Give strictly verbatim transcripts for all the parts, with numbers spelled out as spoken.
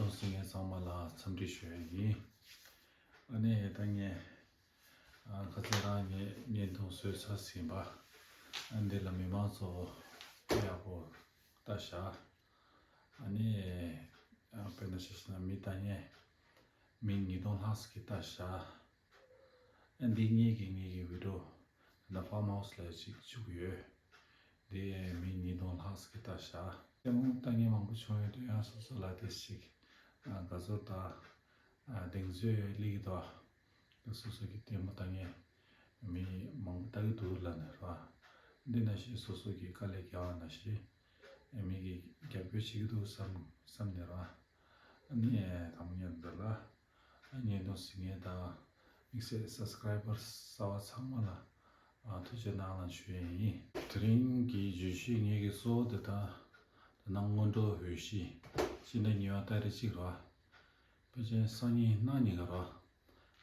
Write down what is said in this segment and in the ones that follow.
གཟིགས་མཁན་ཚང་མ་ལ་འཚམས་འདྲི་ཞུ་ཡ་ཡིན། ཨ་ནི་ད་ངས་ཨ་ཁ་སང་རང་ངས་བརྙན་ཐུང་བཟོས་ཚར་ཟིན་པ། ཨ་འདི་ལ་མི་མང་ཚོ་ཡག་པོ་ལྟ་ཤག་ཨ་ནི་ཨ་དཔེར་ན་ཆ་བཞག་ན་མི་ལྟ་མཁན་མི་ཉིས་སྟོང་ལྷག་ཙམ་གྱིས་ལྟ་ཤག་ཨ་འདི་ངེད་ཀྱི་ངེད་ཀྱི་བི་ཌི་ཡོ་ད་ཕཱམ་ཧའུ་སི་ལ་ཅིག་བཅུག་ཡོད། འདི་མི་ཉིས་སྟོང་ལྷག་ཙམ་གྱིས་ལྟ་ཤག་ལྟད་མོ་ལྟ་མཁན་མང་པོ་བྱུང་ཡོད་དུས་ཡང་སོ་སོ་ལ་དེ་ཞིག་ཨ་དགའ་ཚོར་དང་ཨ་གདེང་ཚོད་སླེབས་ཀྱི་འདུག་ཨ་སོ་སོ་གི་ལྟད་མོ་ལྟ་མཁན་མི་མང་པོ་ལྟ་གི་འདུག་ལབ་ནས་ར། འདི་ནང་བཞིན་སོ་སོ་གི་དཀའ་ལས་རྒྱག་པ་ནང་བཞིན་མི་གིས་རྒྱབ་སྐྱོར་བྱེད་ཀྱི་འདུག་བསམ་བསམ་ནས་ར། ཨ་ནི་དང་པོ་ཉིད་འདི་ལ་ཨ་བརྙན་ཐུང་གཟིགས་མཁན་དང་དམིགས་བསལ་སབ་སི་ཀ་རའི་བར་གསར་པ་ཚང་མ་ལ་ཨ་ཐུགས་རྗེ་གནང་ལ་ཞུ་ཡས་ཡིན། དེ་རིང་གི་བརྗོད་གཞི་ངེད་ཀྱི་གཙོ་བོ་དེ་དག་ད་ནང་སྔོན་འགྲོ་འོས་གཞི་སྤྱི་ཟླ་གཉིས་པ་ཏ་རིག་གཅིག་ར། ཕལ་ཆེར་སང་ཉིན་གནངས་ཉིན་ག་ར་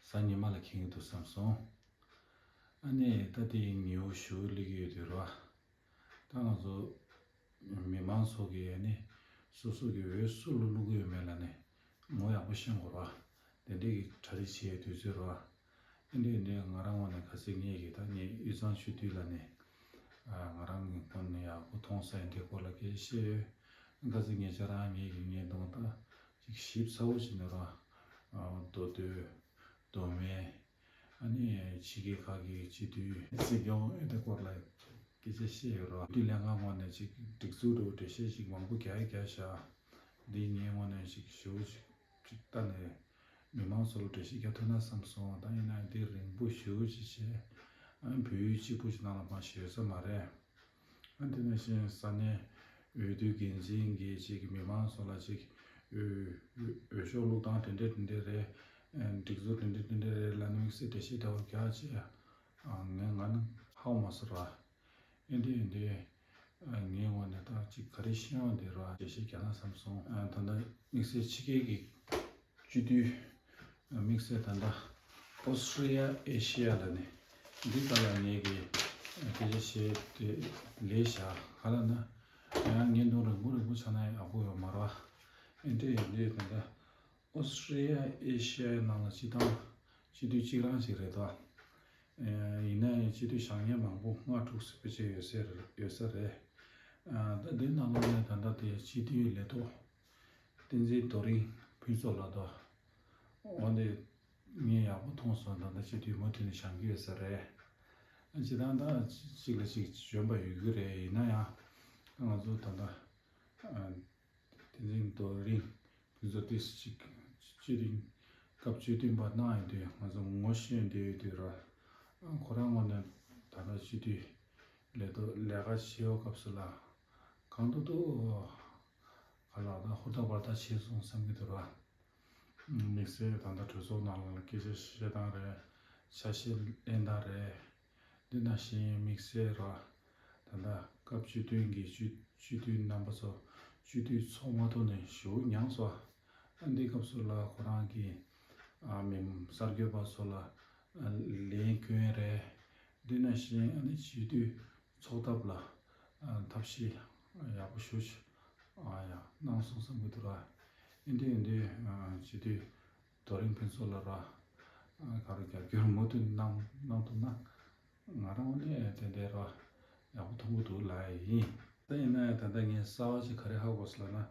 གཟའ་ཉི་མ་ལ་འཁེལ་གྱི་འདུག་བསམ་སོང་། ཨ་ནི་ད་དེ་ཉི་འོད་ཞུ་སླེབས་ཀྱི་ཡོད་དུས་ར། ད་ང་ཚོ་མི་མང་ཚོ་གིས་ནི་སོ་སོ་གི་འོས་སུ་ལ་བླུག་གི་ཡོད་མེད་ལ་ནི་ངོ་ཡག་པོ་ཤེས་དགོས་ར། དེ་འདྲའི་གི་གྲ་སྒྲིག་བྱེད་དུས་ཚོད་ར། ཨེ་འདྲའི་འདྲའི་ང་རང་ངོས་ནས་ཁ་སང་ངེད་ཀྱི་ད་ངས་དབུས་གཙང་ཆོས་སྡེ་ལ་ནི་ང་རང་གི་ཁོང་ནས་ཡག་པོ་མཐོང་ས་ཡིན་དེ་སྐོར་ལ་སྐད་ཆ་བཤད་ཡོད། ཁ་སང་ངས་ཁྱེད་རང་ངེད་ཀྱི་ངས་གདོང་ད་ཅིག་ཞིབ་ཚགས་པོ་བྱས་ནས་ར། མདོ་སྟོད། མདོ་སྨད། ཨ་ནི་ཕྱི་རྒྱལ་ཁག་གི་སྤྱི་འཐུས་སྲིད་སྐྱོང་ཨེ་དེ་སྐོར་ལ་སྐད་ཆ་བཤད་ཡོད་རོགས། དེ་ལས་ང་ངོས་ནས་ཅིག་སྒྲིག་འཛུགས་འགྲོ་འགྲེལ་བཤད་ཅིག་མང་པོ་རྒྱག་རྒྱག་བཞག་འདི་ངའི་ངོས་ནས་ཅིག་ཞུ་ཅིག་ཅིག་ལྟ་ནས་མི་མང་ཚོ་ལ་འགྲེལ་བཤད་རྒྱག་ཐུབ་ན་བསམ་སོང་། ད་ཡིན་ན་འདི་རིང་པོ་ཞུ་ཅིག་བྱས་ཨ་བོད་ཡིག་གཅིག་པུ་ཞིག་ནང་ལ་མ་ཞུ་ས་མ་རེད། ཨ་དེ་ནང་བཞིན་ས་གནས་འོས་བསྡུ་འགན་འཛིན་གྱིས་ཅིག་མི་མང་ཚོ་ལ་ཅིག་འོས་འོས་འོས་ཤོག་བླུགས་སྟངས་དེ་འདྲས་དེ་འདྲས་རེད། སྒྲིག་འཛུགས་དེ་འདྲས་དེ་འདྲས་རེད་ལབ་ནས་དམིགས་བསལ་འགྲེལ་བཤད་འདྲ་བོ་རྒྱག་ཅེས་ངས་ང་ནི་ཧ་གོ་མ་སོང་ར། ཨེ་འདྲས་ཨེ་འདྲས་ངའི་ངོས་ནས་ད་ཅིག་ག་རེ་ཤེས་ཡོན་དེ་ར་འགྲེལ་བཤད་རྒྱག་ན་བསམ་སོང་། ད་ལྟ་དམིགས་བསལ་ཕྱི་རྒྱལ་གྱི་སྤྱི་འཐུས། དམིགས་བསལ་ད་ལྟ་ཨོ་སི་ཀྲི་ཡ་ཨེ་ཤི་ཡ་ལ་ནི་འདི་ག་ལ་ངེད་ཀྱི་སྐད་ཆ་བཤད་དེ་ལས་བཞག་ག་ལ་ན་ཡང་བརྙན་ཐུང་རིང་པོ་རིང་པོ་ཆགས་ན་ཡག་པོ་ཡོད་མ་རེད་བ། ཨེ་འདྲས་ཡིན་དུས་ད་ལྟ་ཨོ་སི་ཀྲི་ཡ་ཨེ་ཤི་ཡའི་ནང་ལ་སྤྱི་བཏང་སྤྱི་འཐུས་གཅིག་རང་ཞིག་རེད་དོ། ཡིན་ན་ཡང་སྤྱི་འཐུས་བཞེངས་མཁན་མང་པོ་ལྔ་དྲུག་ཙམ་ཕལ་ཆེར་ཡོད་ས་ཡོད་ས་རེད། ད་འདི་ནང་ལོགས་ནས་ད་ལྟ་དེ་སྤྱི་འཐུས་ལས་ཐོག་བསྟན་འཛིན་རྡོ་རིང་ཕུན་ཚོགས་ལགས་དང་། འོ་འདི་ངས་ཡག་པོ་མཐོང་སོང་། ད་ལྟ་སྤྱི་འཐུས་མུ་མཐུད་ནས་བཞེངས་ཀྱི་ཡོད་ས་རེད། སྤྱིར་བཏང་ད་གཅིག་ལ་གཅིག་འཇོན་པ་ཡོད་ཀྱི་རེད། ཡིན་ན་ཡང་ང་ཚོ་ད་ལྟ་བསྟན་འཛིན་རྡོ་རིང་ཕུན་ཚོགས་ཏོག་ཙམ་ཅིག་སྤྱི་འཐུས་སྐབས་བཅུ་བདུན་པ་གནང་ཡོད་དུས་ང་ཚོ་ངོ་ཤེས་བསྡད་ཡོད་དུས་ར། ཁོ་རང་ངོས་ནས་ད་ལྟ་སྤྱི་འཐུས་ལས་ཐོག་ལས་ཀ་བྱེད་ཡོད་སྐབས་སུ་ལ་གང་ཐུབ་ཐུབ་ག་ལ་ད་ཧུར་ཐག་པར་ཐག་བྱས་སོང་བསམ་གྱི་འདུག་ར། དམིགས་བསལ་ད་ལྟ་གྲོས་ཚོགས་ནང་ལ་སྐད་ཆ་བཤད་སྟངས་རེད། ཆ་ཤས་ལེན་སྟངས་རེད། འདི་ནང་བཞིན་དམིགས་བསལ་ར། ད་ལྟ་སྐབས་བཅུ་བདུན་གྱི་སྤྱི་སྤྱི་འཐུས་རྣམ་པ་ཚོ་སྤྱི་འཐུས་ཚོགས་མ་ཐོབ་ནས་ཞེ་པོ་མྱངས་སོང་། ཨ་འདི་སྐབས་སུ་ལ་ཁོ་རང་གིས་ཨ་མི་གསར་འགོད་པ་ཚོ་ལ་ཨ་ལན་སྐྱོན་རེད། འདི་ནང་བཞིན་ཨ་ནི་སྤྱི་འཐུས་ཚོགས་ཐབས་ལ་ཨ་ཐབས་ཤེས་ཡག་པོ་ཞེ་པོ་ཅིག་ཨ་ཡ་གནང་སོང་བསམ་གྱི་འདུག་ར། ཨེ་འདྲས་ཨེ་འདྲས་ཨ་སྤྱི་འཐུས་རྡོ་རིང་ཕུན་ཚོགས་ལགས་ར། ཨ་ག་རེ་རྒྱབ་སྐྱོར་མུ་མཐུད་གནང་གནང་ཐུབ་ན་ང་རང་ནས་དེ་འདྲས་ར་ཡག་པོ་མཐོང་གི་འདུག་ལབ་ཡ་ཡིན། ད་ཡིན་ན་ཡང་ད་ལྟ་ངས་གསར་པ་ཅིག་ག་རེ་ཧ་གོ་སོང་ལབ་ན།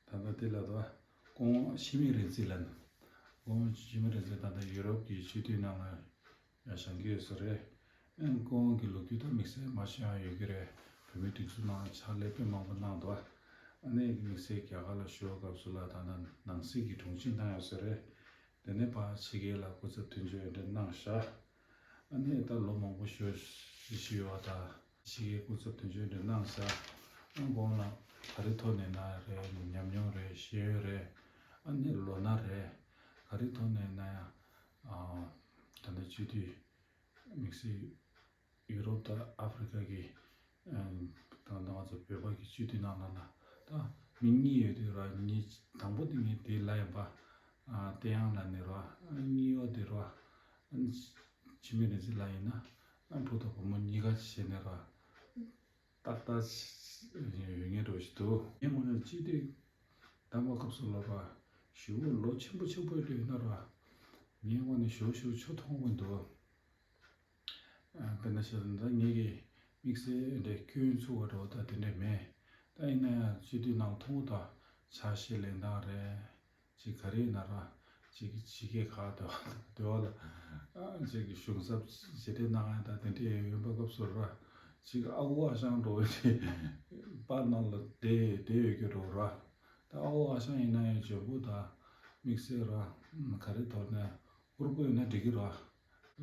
ད་ལྟ་དེ་ལ་ད་སྐུ་ངོ་འཆི་མེད་རིག་འཛིན་ལབ་ནས། སྐུ་ངོ་འཆི་མེད་རིག་འཛིན་ད་ལྟ་ཡུ་རོབ་ཀྱི་སྤྱི་འཐུས་ནང་ལ་ཡང་བཞེངས་ཀྱི་ཡོད་ས་རེད། ཨ་ནི་སྐུ་ངོ་གི་ལོ་རྒྱུས་ད་དམིགས་བསལ་མ་ཤེས་ཡ་ཡོད་ཀྱི་རེད། བོད་མིའི་སྒྲིག་འཛུགས་ནང་ཕྱག་ལས་དཔེ་མང་པོ་གནང་འདུག་ཨ་ནི་དམིགས་བསལ་རྒྱ་གར་ལ་བཞུགས་པའི་སྐབས་སུ་ལ་ད་ལྟ་ནང་སྲིད་ཀྱི་དྲུང་ཆེ་གནང་ཡོད་ས་རེད། དེ་ནས་ཕར་ཕྱི་རྒྱལ་ལ་སྐུ་ཚབ་དོན་གཅོད་འདྲ་གནང་བཞག་ཨ་ནི་ད་ལོ་མང་པོ་ཞིག་བཞུགས་ཡོད་པ་དང་། ཕྱི་རྒྱལ་སྐུ་ཚབ་དོན་གཅོད་འདྲ་གནང་བཞག་ཨ་ནི་ཁོང་ལ་ག་རེ་ཐོག་ནས་གནང་རེད། ཉམས་མྱོང་རེད། ཤེས་ཡོན་རེད། ཨ་ནི་ལོ་ན་རེད། ག་རེ་ཐོག་ནས་གནང་ཡ། ཨ་ད་ལྟ་སྤྱི་འཐུས་དམིགས་བསལ་ཡུ་རོབ་དང་ཨ་ཧྥེ་རི་ཁ་གི་ཨ་ད་ལྟ་ང་ཚོ་བོད་པ་གི་སྤྱི་འཐུས་ནང་ལ་ན་ད་མི་གཉིས་ཡོད་དུས་ར། གཉིས་དང་པོ་དེ་ངས་དེ་ལ་ཡིན་པ་ཨ་བསྟན་དབྱངས་ལགས་ནས་ར། ཨ་གཉིས་པ་དེ་ར་ཨ་འཆི་མེད་རིག་འཛིན་ལགས་ཡིན་ན་ཨ་བུ་དང་བུ་མོ་གཉིས་ཀ་བྱས་ནས་ར་ཏག་ཏག་ཡོད་ངེས་འགྲོ་ཞིག་འདུག་ངས་ངོས་ནས་སྤྱི་འཐུས་བདམས་པའི་སྐབས་སུ་ལ་ར། ཞེ་པོ་ལོ་ཆེན་པོ་ཆེན་པོ་ཡོད་དུས་ཡིན་ན་ར། ངའི་ངོས་ནས་ཞེ་པོ་ཞེ་པོ་ཆུ་མཐོང་གི་མི་འདུག་ཨ། དཔེར་ན་བཤད་ན་ད་ངེད་ཀྱི་དམིགས་བསལ་འདྲ་སྐྱོན་ཚུགས་པ་འདྲ་བོ་ད་དེ་འདྲས་མེད། ད་ཡིན་ན་ཡང་སྤྱི་འཐུས་ནང་མཐོང་གི་འདུག་ཕྱག་བཞེས་ལེན་སྟངས་རེད། ཅིག་ག་རེ་ཡིན་ན་ར། ཅིག་ཕྱི་རྒྱལ་ཁག་དེ་བ་དེ་བ་ལ། ཨ། ཅིག་གཞུང་ཚབ་ཞེ་དྲག་གནང་ཡ་ད་དེ་འདྲས་ཡོད་པའི་སྐབས་སུ་ར། ཅིག་ཨ་ཁུ་ཨ་ཞང་འདྲ་བོ་ཅིག་པར་ནང་ལ་བསྡད་བསྡད་ཡོད་ཀྱི་རེད་ར། ད་ཨ་ཁུ་ཨ་ཞང་ཡིན་ན་ཡང་འཇོན་པོ་དང་དམིགས་བསལ་ར། ག་རེ་ཐོག་ནས་ཧུར་པོ་ཡོད་ན་འགྲིག་གི་ར།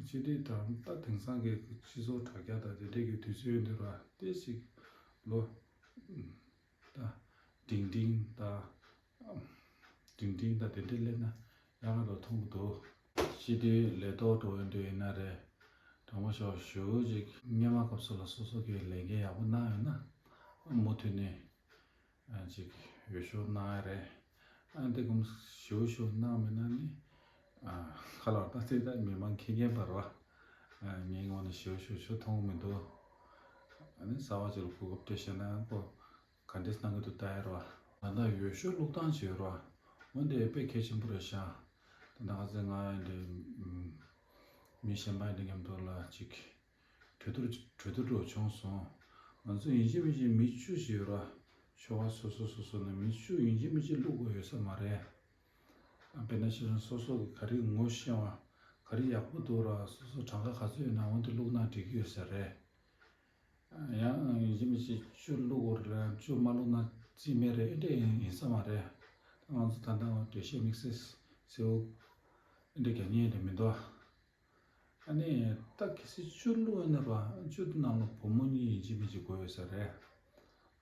སྤྱི་འཐུས་དང་ད་དེང་སང་གི་སྤྱི་ཚོགས་དྲ་རྒྱ་དང་དེ་འདྲས་ཀྱི་དུས་ཚོད་ཡོད་འདུག་ར། དེ་ཞིག་ལོ་ད་འབྲིང་འབྲིང་ད་འབྲིང་འབྲིང་ད་དེ་འདྲས་སླེབས་ན་ཡག་ག་འགྲོ་མཐོང་གི་འདུག་སྤྱི་འཐུས་ལས་ཐོག་འགྲོ་ཡོང་དུས་ཡིན་ན་རེད། དྲང་པོ་ཞོག་ཞུ་ཅིག་སྔོན་མ་སྐབས་སུ་ལ་སོ་སོ་གི་ལས་འགན་ཡག་པོ་གནང་ཡོད་ན་མུ་མཐུད་ནས། ཨ། ཅིག་འོས་ཤོག་གནང་ཡ་རེད། ཨ། འདི་གུམ་ཞུ་ཞུ་གནང་མེད་ན་ནི། ཨ། ཁ་ལག་ད་ཚེ་ད་མི་མང་ཁེ་ངན་པར་བ། ཨ། ངའི་ངོས་ནས་ཞུ་ཞུ་ཞུ་མཐོང་མི་འདུག་ཨ་ནི་གསར་བ་ཅིག་ལ་གོ་སྐབས་སྤྲད་བཤད་ན་ཁོ་ག་འདྲས་གནང་གི་འདུག་ལྟ་ཡ་ར། ད་ལྟ་འོས་ཤོག་བླུགས་སྟངས་ཅིག་ཡོད་ར། འོན་ཏེ་དཔེ་གལ་ཆེན་པོ་རེད་ཤག་ད་ང་ཚོ་ང་ཡ་འདི་མི་གཞན་པ་ཡ་འདི་མཉམ་དུ་ལ་ཅིག་གྲོས་བསྡུར་གྲོས་བསྡུར་འགྲོ་བྱུང་སོང་། ང་ཚོ་ཡིན་གཅིག་མིན་གཅིག་མི་བཅུ་ཞིག་ཡོད་ར། ཤོག་ཁག་སོ་སོ་སོ་སོ་ནས་མི་བཅུ་ཡིན་གཅིག་མིན་གཅིག་བླུག་དགོས་ཡོད་ས་མ་རེད། དཔེར་ན་ཕྱི་རང་སོ་སོ་གི་ག་རེ་ངོ་ཤེས་པ། ག་རེ་ཡག་པོ་འདུག་ར། སོ་སོ་གྲངས་ཀ་ག་ཚོད་ཡོད་ན་འོན་ཏེ་བླུག་ན་འགྲིག་གི་ཡོད་ས་རེད། ཡང་ཡིན་གཅིག་མིན་གཅིག་བཅུ་བླུག་དགོས་རེད། བཅུ་མ་བླུག་ན་རྩིས་མེད་རེད། ཨེ་འདྲས་ཡིན་ས་མ་རེད། ང་ཚོ་ད་ལྟ་འགྲེལ་བཤད་དམིགས་བསལ་གསལ་བོ་ཨེ་འདྲས་རྒྱག་མཁན་རེད་མི་འདུག་ཨ་ནི་ད་གལ་སྲིད་བཅུ་བླུགས་ཡོད་ན་ར། བཅུ་དེ་ནང་ལ་བུ་མོ་གཉིས་ཡིན་གཅིག་མིན་གཅིག་དགོས་ཡོད་ས་རེད།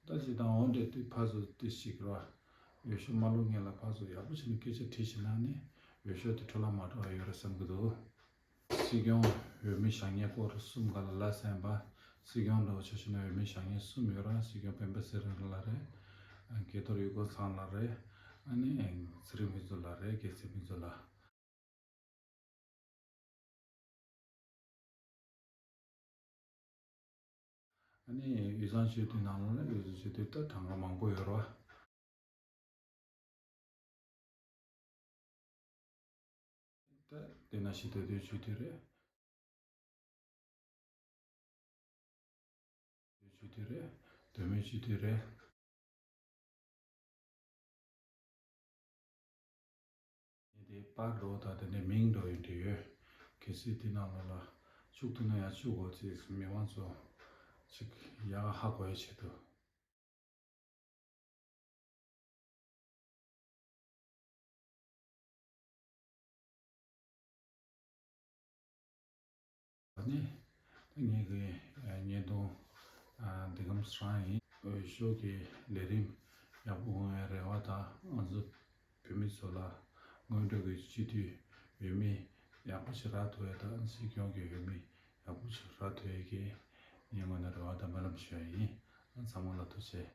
ད་ཅི་དང་འོ་འདྲས་དེ་ཕར་ཚུར་དེ་ཞིག་ར། འོས་ཤོག་མ་བླུགས་སྔོན་ལ་ཕར་ཚུར་ཡག་པོ་བྱས་ནས་སྐད་ཆ་དྲིས་ཤེ་ན་ནི་འོས་ཤོག་དེ་འཕྲོ་བརླག་མ་འགྲོ་བ་ཡོད་རེད་བསམ་གྱི་འདུག་སྲིད་སྐྱོང་འོས་མི་བཞེངས་མཁན་སྐོར་གསུམ་ག་ལ་ལ་གསན་པ། སྲིད་སྐྱོང་འདྲ་བོ་ཆ་བཞག་ན་འོས་མི་བཞེངས་མཁན་གསུམ་ཡོད་ར། སྲིད་སྐྱོང་སྤེན་པ་ཚེ་རིང་ལགས་རེད། སྐལ་རྡོར་ཡུལ་སྐོར་ཚང་ལགས་རེད། ཨ་ནི་ཚེ་རིང་ཕུན་ཚོགས་ལགས་རེད། རྒྱལ་མཚན་ཕུན་ཚོགས་ལགས། ཨ་ནི་དབུས་གཙང་སྤྱི་འཐུས་ནང་ལོགས་ལ་དབུས་གཙང་སྤྱི་འཐུས་ད་གྲངས་ཀ་མང་པོ་ཡོད་རེད་བ། ད་དེ་ན་ཤི་ད་དུས་སྤྱི་འཐུས་རེད། སྤྱི་འཐུས་རེད། སྡོད་མི་སྤྱི་འཐུས་རེད། ངས་དེ་པར་འགྲོ་དང་དེ་ནས་མིང་འགྲོ་ཡོང་དུས་ཡོད། གལ་སྲིད་དེ་ནང་ལོགས་ལ་བཅུག་ཐུབ་ན་ཡང་བཅུག་དགོས་ཚེ་མི་མང་ཚོ་ཅིག་ཡག་ཧ་གོ་ཡའི་ཆེད་དུ། ནི་ངེད་ཀྱི་བརྙན་ཐུང་འདི་གམ་སང་ཡིན། འོས་ཤོག་གི་ལས་རིམ་ཡག་པོ་འོང་བའི་རེ་བ་དང་། ང་ཚོ་བོད་མི་ཚོ་ལ་སྔོན་འགྲོ་གི་སྤྱི་འཐུས་འོས་མི་ཡག་པོ་ཞིག་རག་ཐུབ་ཡ་དང་། སྲིད་སྐྱོང་གི་འོས་མི་ཡག་པོ་ཞིག་རག་ཐུབ་ཡ་གི་ངའི་ངོས་ནས་རེ་བ་དང་སྨོན་ལམ་ཞུ་ཡ་ཡིན། ཚང་མ་ལ་ཐུགས་རྗེ་ཆེ།